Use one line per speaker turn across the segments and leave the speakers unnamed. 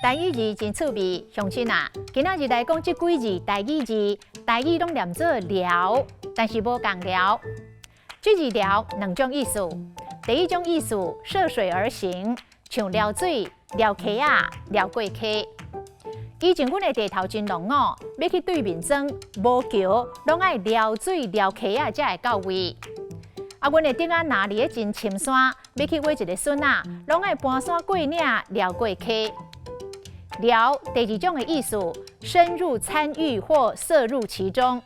台語字真趣味，鄉親啊，今仔日來講這幾字台語字，台語攏念做撩，但是無仝寮。這字撩兩種意思，第一種意思涉水而行，像撩水、撩溪仔、撩過溪。以前阮的地頭真濃哦，欲去對面莊無橋，攏愛撩水撩溪仔才會到位。啊，阮的竹仔若佇咧真深山，欲去挖一个筍仔，攏愛搬山過嶺撩過溪。撩第二種的意思，深入參與或涉入其中。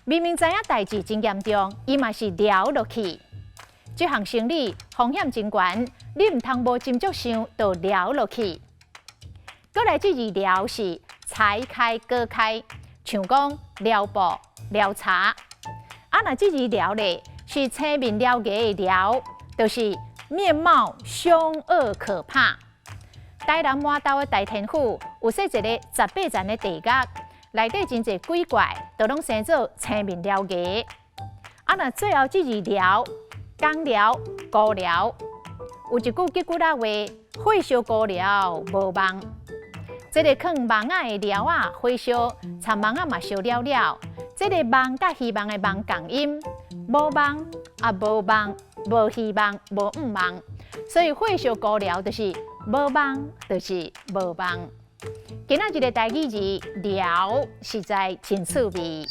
明明知影代誌真嚴重，伊嘛是撩落去。這項生理風險真懸，你毋通無斟酌想就撩落去。閣來這字撩是裁開割開，像講撩布、撩柴。啊，若這字獠咧是青面獠牙的獠，就是面貌兇惡可怕。台南麻豆的大天府有設一個十八層的地獄，內底真濟鬼怪，都攏生做青面獠牙。啊，若最後這字獠，工寮、孤寮，有一句吉古拉話：火燒孤寮無望。這个囥網仔的寮仔火燒，蠶網仔嘛燒了了。這个望佮希望的望仝音，無望啊無望，無希望，無望，所以火燒孤寮就是無望，就是無望。今仔日的台語字撩，實在真趣味。